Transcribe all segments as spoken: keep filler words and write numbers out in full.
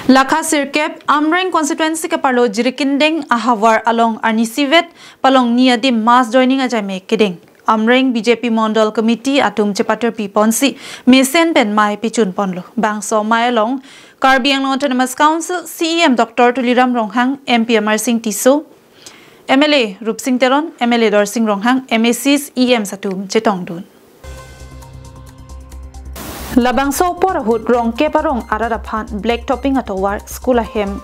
Lakha sirkep Amreng constituency keparlo Jirikindeng ahavar along arnisivet palong ni adim mass joining ajaime kedeng. Amreng B J P Mondol Committee atum chepaterpi ponsi mesen pen mei pichun ponlo. Bangso mei along Karbi Anglong Autonomous Council C E M Doctor Tuliram Ronghang, M P Amarsing Tisso, M L A Rupsing Teron, M L A Dorsing Ronghang, M A Cs, E Ms atum chetongdun. Labangso apor ahut Rongkep arong arat aphan black topping atovar school ahem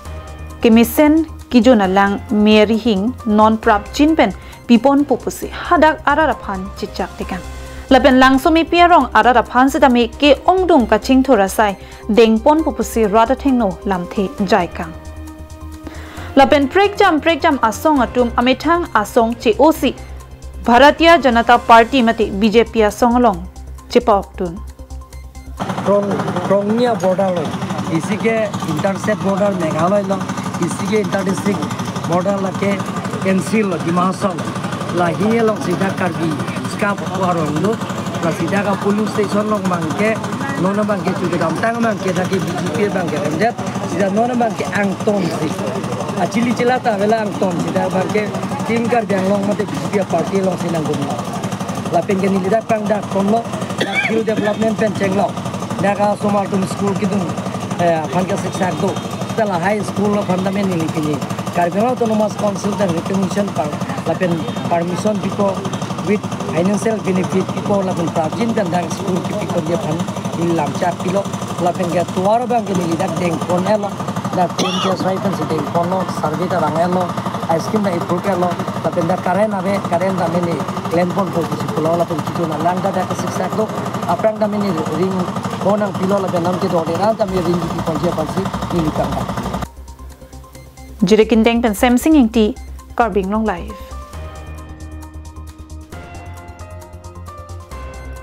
kemesen kijun alang Mary Hing non prapjin pen piponpo pusi hadak arat aphan chechak tekang. Lapen Langsomepi arong arat aphan sitame ke-ongdung kachingthur asai dengponpo pusi rat athengno lamthe jaikang. Lapen prekjam prekjam asong atum amethang asong che-osi Bharatiya Janata Party mate B J P asong along chepa-okdun. Rong, Rongnia border lo. Isi ke interstate border Meghalaya lo. Isi ke inter district border lake N C lo, Dima Hasao lo. Lahi alongsi dak Karbi skap arong lo. Lasi dak a polling station along abangke, non abangke chukedam tang abangke dak ke B J P abangke rendet. Sita non abangke angton si. Achili chila ta avela angton si dak abangke Team Karbi Anglong mate B J P party alongsi nangdun lo. Lapen ke neli dak prang dak konlo, dak field development pen chenglo. Dak asomar atum school kidun, eh, aphan kasiksak do. Sita lahai school aphan tame neli pini Karbi Anglong Autonomous Council pen recognition pang, lapen permission pipo with financial benefit pipo, lapen prapjin pen dak school kipi konji aphan neli lamchak pilo. Lapen ke tovar abangke neli dak dengpon-etlo, dak P M K S Y pensi dengponlo, survey ta vang-etlo, a scheme ta approve etlo, lapen dak current ave, current tame neli klemponpo pusi pulo, lapen kijun alang ta dak kasiksak do, aphrang tame neli ring ko nangpilo, lapen non kedo de ran tame ring kipi ponji aphansi neli prang dak. Jirikindeng pen Semsing Ingti, Karbi Anglong Live.